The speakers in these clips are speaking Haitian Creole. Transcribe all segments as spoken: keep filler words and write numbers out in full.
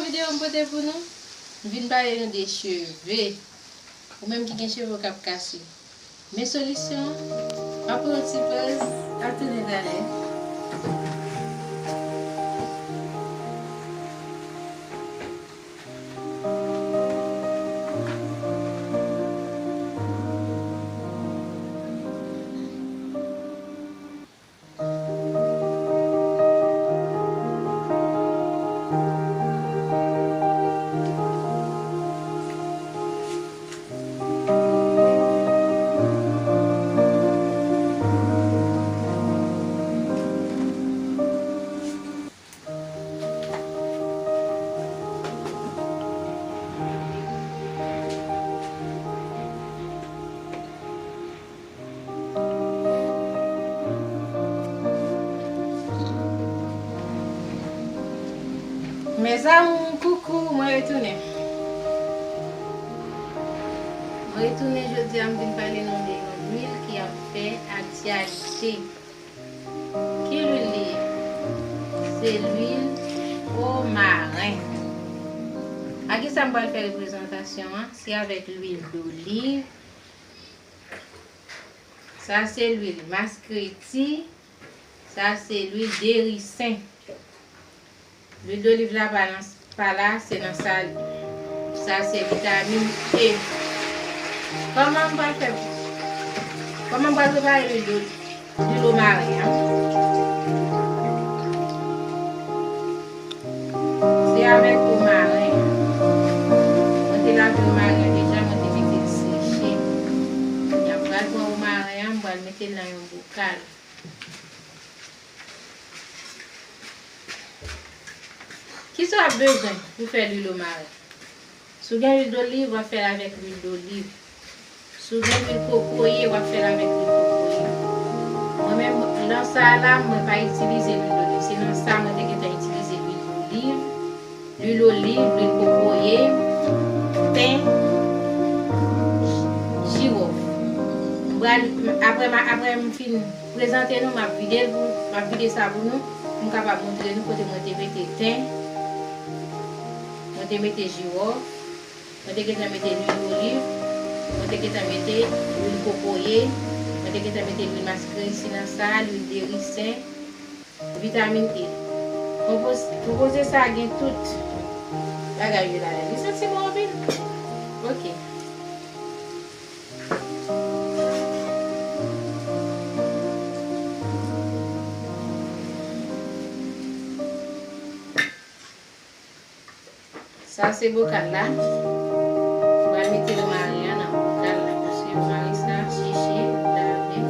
Videyo m pote pou nou, m vin pale nou de cheve. Ou menm ki gen cheve w k ap kase. Men solisyon an, m ap pran yon ti poz, m ap tounen talè. Mes amours, coucou, mwen retounen. Mwen retounen jodi a, m vin pale nou de yon lwil ki ap fè aktyalite. Ki lwil li ye? Se lwil omaren. A ki sa m pral fè reprezantasyon an? Se avèk lwil doliv. Sa se lwil maskreti. Sa se lwil derisen. Lwil doliv la pa nan, pa la, se nan sa, sa se vitamin E. Kòman m pral fè, kòman m pral prepare lwil doliv? Lwil omaren an. Se avèk omaren an. Mwen te lave omaren an deja, mwen te mete l seche. Kounye a, m pral pran omaren an, m pral mete l nan yon bokal. Kisa w ap bezwen pou fè lwil omaren? Si w gen lwil doliv, w ap fè l avèk lwil doliv. Si w gen lwil kokoye, w ap fè l avèk lwil kokoye. Mwen menm, nan sa a la, mwen pa itilize lwil doliv. Se nan sa a mwen te gentan itilize lwil doliv, lwil oliv, lwil kokoye, ten, jiwòf. M pral, apre, apre m fin prezante nou, m ap vide l pou, m ap vide sa pou nou, pou m kapab montre nou kote mwen te mete ten, mwen te mete jiwòf, mwen te gentan mete lwil oliv, mwen te gentan mete lwil kokoye, mwen te gentan mete lwil maskreti nan sa, lwil derisen, vitamin E. Konpoz-, konpoze sa gen tout bagay yo ladan l. Li santi bon anpil. Ok. Sa se bokal la. Mwen mete omaren an nan bokal la. Paske omaren sa, cheche, lave.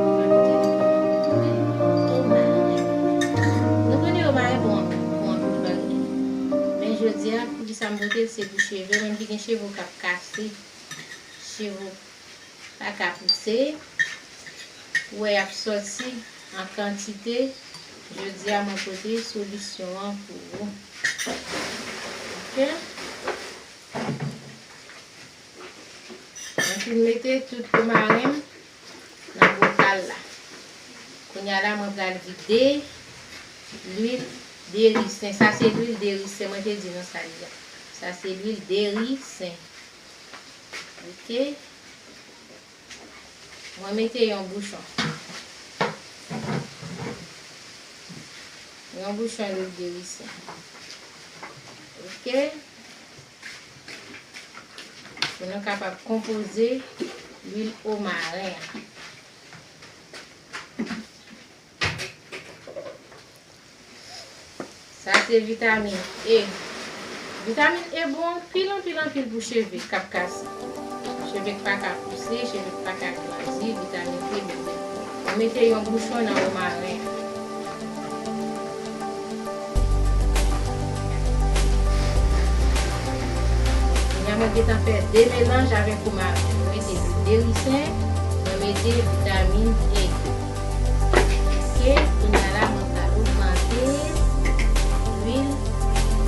Mwen mete omaren. Nou konnen omaren bon pou anpil bagay. Men jodi a, poukisa m pote l, se pou cheve. Menm ki gen cheve k ap kase, cheve pa ka pouse, ou wè y ap sòti an kantite, jodi a mwen pote solisyon an pou ou. Ok? Mwen fin mete tout omaren m nan bokal la. Kounye a la, mwen pral vide lwil derisen. Sa se lwil derisen, mwen te di nou sa deja. Sa se lwil derisen. Ok. Mwen mete yon bouchon. Yon bouchon lwil derisen. Ok. Pou nou kapab konpoze lwil omaren an. Sa se vitamin E. Vitamin E bon anpil, anpil, anpil pou cheve k ap kase. Cheve k pa ka pouse, cheve k pa ka grandi, vitamin E bon. Mwen mete yon bouchon nan omaren an. Kounye a mwen gentan fè de melanj avèk omaren. Mwen mete lwil derisen, mwen mete vitamin E. Ok, kounye a la, mwen pral ogmante lwil.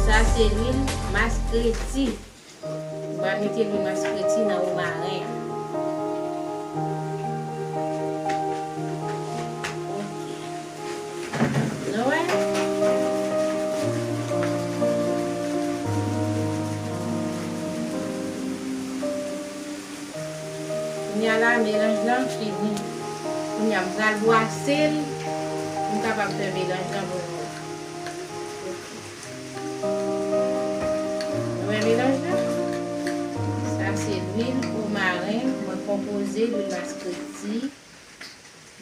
Sa se lwil maskreti. Mwen pral mete lwil maskreti nan omaren an. Ok. Nou wè? Kounye a la, melanj lan fini. Kounye a, m pral bwase l pou m kapab fè melanj lan pou nou. Nou wè melanj lan? Sa se lwil omaren, mwen konpoze lwil maskreti,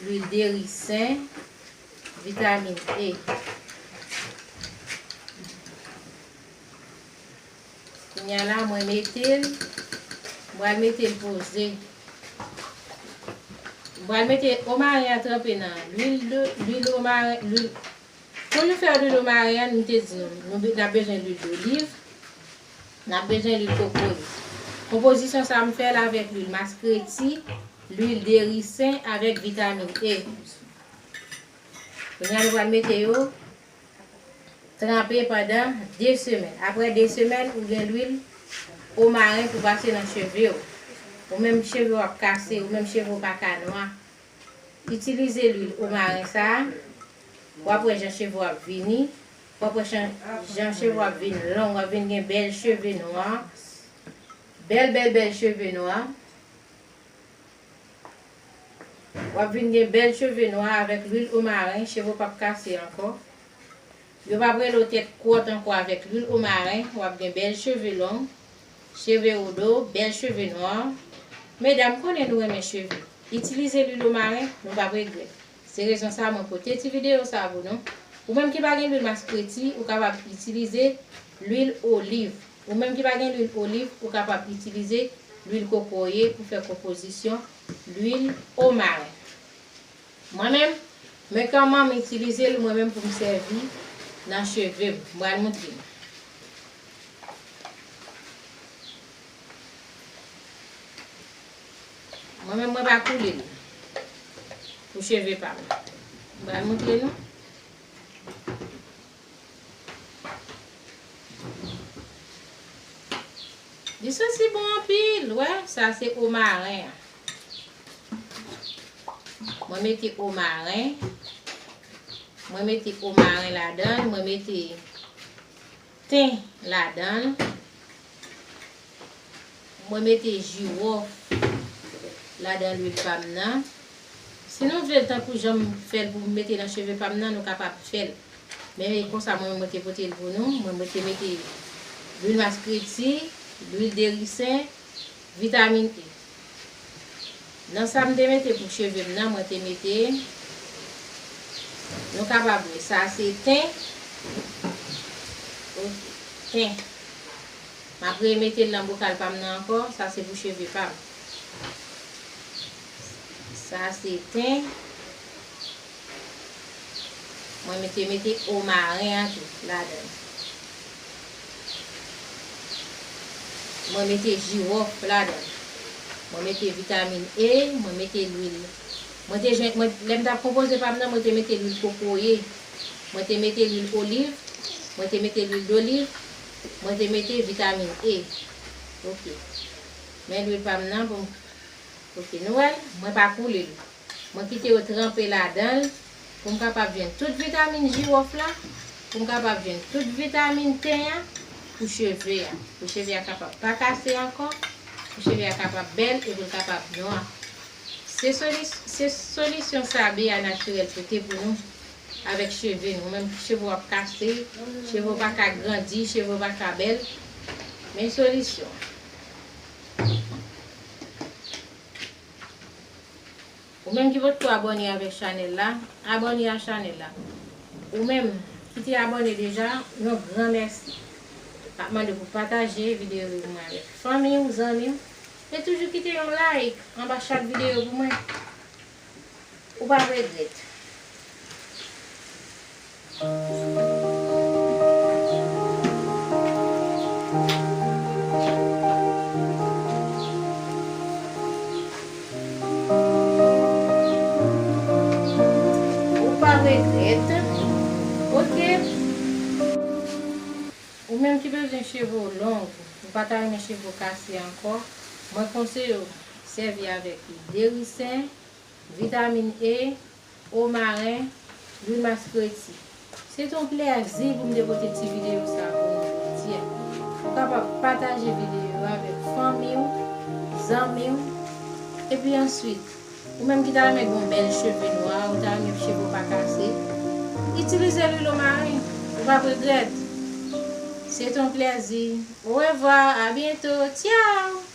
lwil derisen, vitamin E. Kounye a la, mwen mete l, mwen mete l poze. Mwen mete omaren an tranpe nan lwil de, lwil omaren, lwil. Pou nou fè lwil omaren an, nou te di nou, nou be-, n ap bezwen lwil doliv, n ap bezwen lwil kokoye. Konpozisyon sa a m fè l avèk lwil maskreti, lwil derisen avèk vitamin E. Kounye a nou pral mete yo tranpe pandan de semèn. Apre de semèn, ou gen lwil omaren pou pase nan cheve w. Ou menm cheve w ap kase, ou menm cheve w pa ka nwa. Itilize lwil omaren sa a, w ap wè jan cheve w ap vini, w ap wè jan, jan cheve w ap vin long, w ap vin gen bèl cheve nwa, bèl, bèl, bèl cheve nwa. W ap vin gen bèl cheve nwa avèk lwil omaren, cheve w p ap kase ankò. Yo p ap rele w tèt kwòt ankò avèk lwil omaren, w ap gen bèl cheve long, cheve odo, bèl cheve nwa. Medam, konnen nou renmen cheve. Itilize lwil omaren, nou p ap regrèt. Se rezon sa a mwen pote ti videyo sa a pou nou. Ou menm ki pa gen lwil maskreti, ou kapab itilize lwil oliv. Ou menm ki pa gen lwil oliv, ou kapab itilize lwil kokoye pou fè konpozisyon lwil omaren. Mwen menm, men kòman m itilize l mwen menm pou m sèvi nan cheve m. M pral moutre nou. Mwen menm, mwen pa koule l pou cheve pa m. M pral moutre nou. Li santi bon anpil, wè, sa se omaren an. Mwen mete omaren. Mwen mete omaren ladan l, mwen mete ten ladan l. Mwen mete jiwòf ladan lwil pa m nan. Si nou vle l tankou jan m fè l pou m mete nan cheve pa m nan, nou kapab fè l. Men konsa mwen, mwen te pote l pou nou. Mwen, mwen te mete lwil maskreti, lwil derisen, vitamin E. Nan sa m te mete pou cheve m nan, mwen te mete, nou kapab wè, sa se ten. Ok, ten. M ap remete l nan bokal pa m nan ankò, sa se pou cheve pa m. Sa se ten. Mwen mete, mete omaren an tou ladan l. Mwen mete jiwòf ladan l. Mwen mete vitamin E, mwen mete lwil. Mwen te jwenn, mwen, lè m t ap konpoze pa m nan, mwen te mete lwil kokoye. Mwen te mete lwil oliv. Mwen te mete lwil doliv. Mwen te mete vitamin E. Ok. Men lwil pa m nan pou m, ok, nou wè l, mwen pa koule l. Mwen kite yo tranpe ladan l pou m kapab jwenn tout vitamin jiwòf la, pou m kapab jwenn tout vitamin ten an pou cheve a. Pou cheve a kapab pa kase ankò, pou cheve a kapab bèl e pou l kapab nwa. Se soli-, se solisyon sa Bea Naturel pote pou nou avèk cheve nou. Menm cheve w ap kase, cheve w pa ka grandi, cheve w pa ka bèl. Men solisyon. Ou menm ki potko abòne avèk chanèl la, abòne a chanèl la. Ou menm ki te abòne deja, yon gran mèsi. M ap mande w pou pataje videyo yo pou mwen avèk fanmi w, zanmi w. E toujou kite yon like anba chak videyo pou mwen. Ou p ap regrèt. Ou pa regrèt. Ok. Ou menm ki bezwen cheve w long, ou pa ta renmen cheve w kase ankò, mwen konseye w sèvi avèk derisen, vitamin E, omaren, lwil maskreti. Se te yon plèzi pou m te pote ti videyo sa pou nou jodi a. Ou kapab pataje videyo yo avèk fanmi w, zanmi w, Epi answit, ou menm ki ta renmen gen yon bèl cheve nwa, ou ta renmen cheve w pa kase, itilize lwil omari, ou p ap regrèt. Se te yon plèzi. Orevwa, a byento, tchaw!